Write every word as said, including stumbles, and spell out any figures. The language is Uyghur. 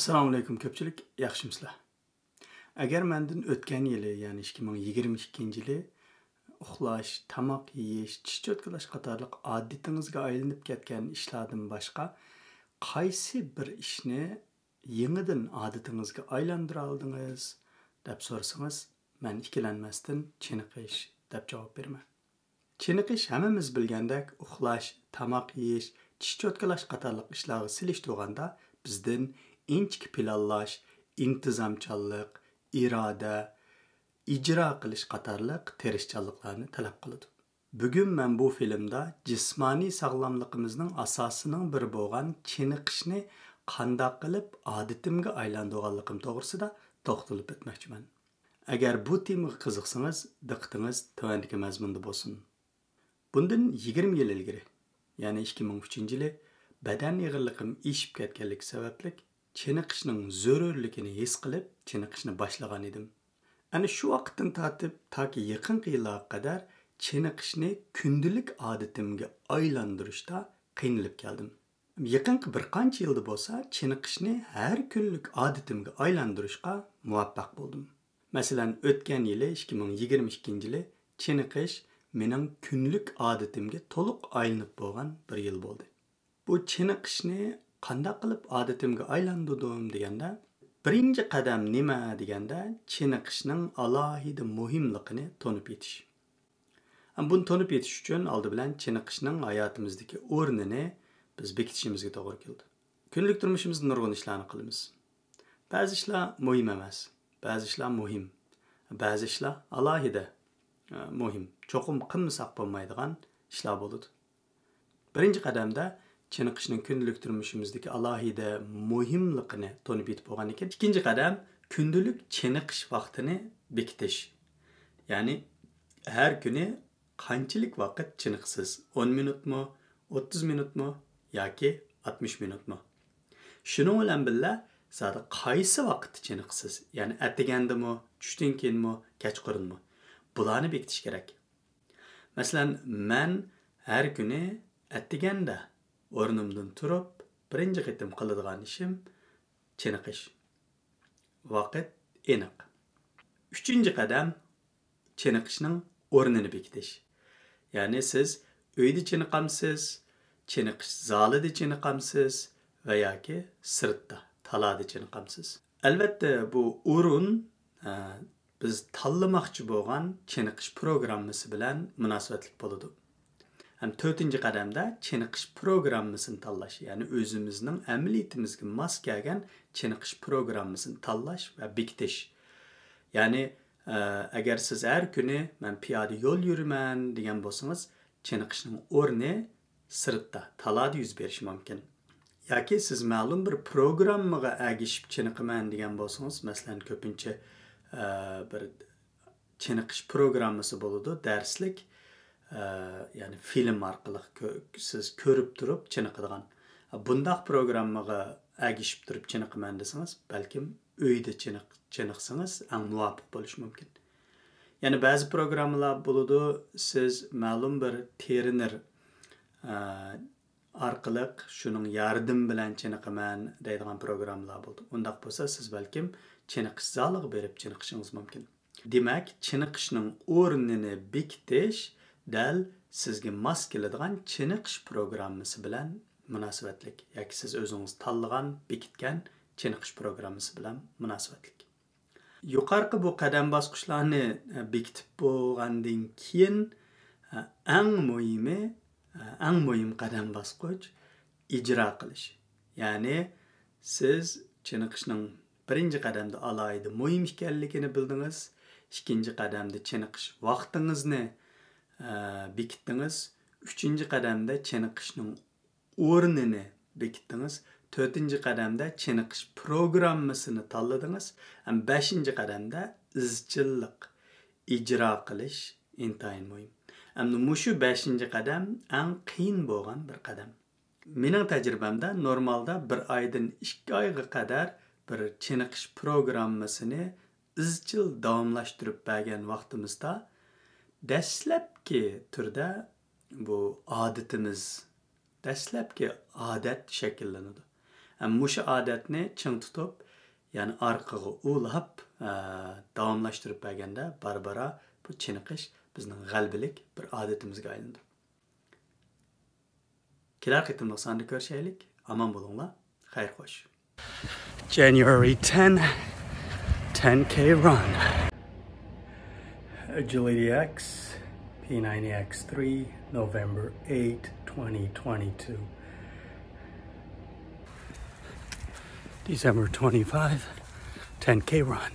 ئەسسالامۇئەلەيكۇم كۆپچىلىك، ياخشىمۇسىلەر؟ ئەگەر مەندىن ئۆتكەن يىلى، يەنى ئىككى مىڭ يىگىرمە ئىككىنچى يىلى ئۇخلاش، تاماق يېيىش، چىش چوتكىلاش قاتارلىق ئادىتىڭىزگە ئايلىنىپ كەتكەن ئىشلاردىن باشقا قايسى بىر ئىشنى يېڭىدىن ئادىتىڭىزگە ئايلاندۇرالدىڭىز دەپ سورىسىڭىز، مەن ئىككىلەنمەستىن چېنىقىش دەپ جاۋاب بېرىمەن. چېنىقىش ھەممىمىز بىلگەندەك ئۇخلاش، تاماق يېيىش، چىش چوتكىلاش قاتارلىق ئىشلارغا سېلىشتۇرغاندا بىزدىن ئىنچىكە پىلانلاش، ئىنتىزامچانلىق، ئىرادە، ئىجرا قىلىش قاتارلىق تىرىشچانلىقلارنى تەلەپ قىلىدۇ. بۈگۈن مەن بۇ فىلىمدا جىسمانىي ساغلاملىقىمىزنىڭ ئاساسىنىڭ بىرى بولغان چېنىقىشنى قانداق قىلىپ ئادىتىمگە ئايلاندۇرغانلىقىم توغرىسىدا توختىلىپ ئۆتمەكچىمەن. ئەگەر بۇ تېمىغا قىزىقسىڭىز، دىققىتىڭىز تۆۋەندىكى مەزمۇندا بولسۇن. بۇندىن يىگىرمە يىل ئىلگىرى، يەنى ئىككى مىڭ ئۈچىنچى يىلى بەدەن ئېغىرلىقىم ئېشىپ كەتكەنلىكى سەۋەبلىك چېنىقىشنىڭ زۆرۈرلۈكىنى ھېس قىلىپ، چېنىقىشنى باشلىغان ئىدىم. ئەنە شۇ ۋاقىتتىن تارتىپ تاكى يېقىنقى يىللارغا قەدەر چېنىقىشنى كۈندىلىك ئادىتىمگە ئايلاندۇرۇشتا قىينىلىپ كەلدىم. يېقىنقى بىر قانچە يىلدا بولسا چېنىقىشنى ھەر كۈنلۈك ئادىتىمگە ئايلاندۇرۇشقا مۇۋەپپەق بولدۇم. مەسىلەن، ئۆتكەن يىلى، ئىككى مىڭ يىگىرمە ئىككىنچى يىلى، چېنىقىش مېنىڭ كۈنلۈك ئادىتىمگە تولۇق ئايلىنىپ بولغان بىر يىل بولدى. بۇ چېنىقىشنى قانداق قىلىپ ئادىتىمگە ئايلاندۇردۇم دېگەندە، بىرىنچى قەدەم نېمە دېگەندە، چېنىقىشنىڭ ئالاھىدە مۇھىملىقىنى تونۇپ يېتىش. ھەم بۇنى تونۇپ يېتىش ئۈچۈن ئالدى بىلەن چېنىقىشنىڭ ھاياتىمىزدىكى ئورنىنى بىز بېكىتىشىمىزگە توغرا كېلىدۇ. كۈندىلىك تۇرمۇشىمىزدا نۇرغۇن ئىشلارنى قىلىمىز. بەزى ئىشلار مۇھىم ئەمەس، بەزى ئىشلار مۇھىم، بەزى ئىشلار ئالاھىدە، ئە، مۇھىم، چوقۇم قىلمىساق بولمايدىغان ئىشلار بولىدۇ. بىرىنچى قەدەمدە چېنىقىشنىڭ كۈندىلىك تۇرمۇشىمىزدىكى ئالاھىدە مۇھىملىقىنى تونۇپ يېتىپ بولغاندىن كېيىن، ئىككىنچى قەدەم كۈندىلىك چېنىقىش ۋاقتىنى بېكىتىش. يەنى ھەر كۈنى قانچىلىك ۋاقىت چېنىقىسىز؟ ئون مىنۇتمۇ، ئوتتۇز مىنۇتمۇ ياكى ئاتمىش مىنۇتمۇ؟ شۇنىڭ بىلەن بىللە، زادى قايسى ۋاقىتتا چېنىقىسىز؟ يەنى ئەتىگەندىمۇ، چۈشتىن كېيىنمۇ، كەچقۇرۇنمۇ؟ بۇلارنى بېكىتىش كېرەك. مەسىلەن، مەن ھەر كۈنى ئەتىگەندە ئورنۇمدىن تۇرۇپ، بىرىنچى قېتىم قىلىدىغان ئىشىم چېنىقىش. ۋاقىت ئېنىق. ئۈچىنچى قەدەم، چېنىقىشنىڭ ئورنىنى بېكىتىش. يەنى سىز ئۆيدە چېنىقامسىز، چېنىقىش زالىدا چېنىقامسىز ۋە ياكى سىرتتا، تالادا چېنىقامسىز؟ ئەلۋەتتە، بۇ ئورۇن، ئە، بىز تاللىماقچى بولغان چېنىقىش پروگراممىسى بىلەن مۇناسىۋەتلىك بولىدۇ. ھەم تۆتىنچى قەدەمدە چېنىقىش پروگراممىسىنى تاللاش، يەنى ئۆزىمىزنىڭ ئەمەلىيىتىمىزگە ماس كەلگەن چېنىقىش پروگراممىسىنى تاللاش ۋە بېكىتىش. يەنى، ئە، ئەگەر سىز ھەر كۈنى «مەن پىيادە يول يۈرىمەن» دېگەن بولسىڭىز، چېنىقىشنىڭ ئورنى سىرتتا، تالادا يۈز بېرىشى مۇمكىن. ياكى سىز مەلۇم بىر پروگراممىغا ئەگىشىپ چېنىقىمەن دېگەن بولسىڭىز، مەسىلەن، كۆپىنچە، ئە، بىر چېنىقىش پروگراممىسى بولىدۇ، دەرسلىك، ئە، يەنى فىلىم ئارقىلىق كۆ-، سىز كۆرۈپ تۇرۇپ چېنىقىدىغان. بۇنداق پروگراممىغا ئەگىشىپ تۇرۇپ چېنىقىمەن دېسىڭىز، بەلكىم ئۆيدە چېنىق-، چېنىقسىڭىز ئەڭ مۇۋاپىق بولۇشى مۇمكىن. يەنە بەزى پروگراممىلار بولىدۇ، سىز مەلۇم بىر ترېنېر، ئە، ئارقىلىق شۇنىڭ ياردىمى بىلەن چېنىقىمەن دەيدىغان پروگراممىلار بولىدۇ. ئۇنداق بولسا سىز بەلكىم چېنىقىش زالىغا بېرىپ چېنىقىشىڭىز مۇمكىن. دېمەك، چېنىقىشنىڭ ئورنىنى بېكىتىش دەل سىزگە ماس كېلىدىغان چېنىقىش پروگراممىسى بىلەن مۇناسىۋەتلىك ياكى سىز ئۆزىڭىز تاللىغان، بېكىتكەن چېنىقىش پروگراممىسى بىلەن مۇناسىۋەتلىك. يۇقىرىقى بۇ قەدەم باسقۇچلارنى، ئە، بېكىتىپ بولغاندىن كېيىن، ئە، ئەڭ مۇھىمى، ئە، ئەڭ مۇھىم قەدەم باسقۇچ ئىجرا قىلىش. يەنى سىز چېنىقىشنىڭ بىرىنچى قەدەمدە ئالاھىدە مۇھىم ئىكەنلىكىنى بىلدىڭىز، ئىككىنچى قەدەمدە چېنىقىش ۋاقتىڭىزنى، ئە، بېكىتتىڭىز، ئۈچىنچى قەدەمدە چېنىقىشنىڭ ئورنىنى بېكىتتىڭىز. تۆتىنچى قەدەمدە چېنىقىش پروگراممىسىنى تاللىدىڭىز. ھەم بەشىنچى قەدەمدە ئىزچىللىق، ئىجرا قىلىش ئىنتايىن مۇھىم. ئەمدى مۇشۇ بەشىنچى قەدەم ئەڭ قىيىن بولغان بىر قەدەم. مېنىڭ تەجرىبەمدە نورمالدا بىر ئايدىن ئىككى ئايغا قەدەر بىر چېنىقىش پروگراممىسىنى ئىزچىل داۋاملاشتۇرۇپ بەرگەن ۋاقتىمىزدا، دەسلەپكى تۈردە بۇ ئادىتىمىز، دەسلەپكى ئادەت شەكىللىنىدۇ. مۇشۇ ئادەتنى چىڭ تۇتۇپ، يەنى ئارقىغا ئۇلاپ، ئە، داۋاملاشتۇرۇپ بەرگەندە بارا-بارا بۇ چېنىقىش بىزنىڭ غەلىبىلىك بىر ئادىتىمىزگە ئايلىنىدۇ. كېلەر قېتىملىق ساندا كۆرۈشەيلىك. ئامان بولۇڭلار. خەير خوش. January ten, ten K run. Agility X, P ninety X three, November eighth, twenty twenty-two. December twenty-five, ten K run.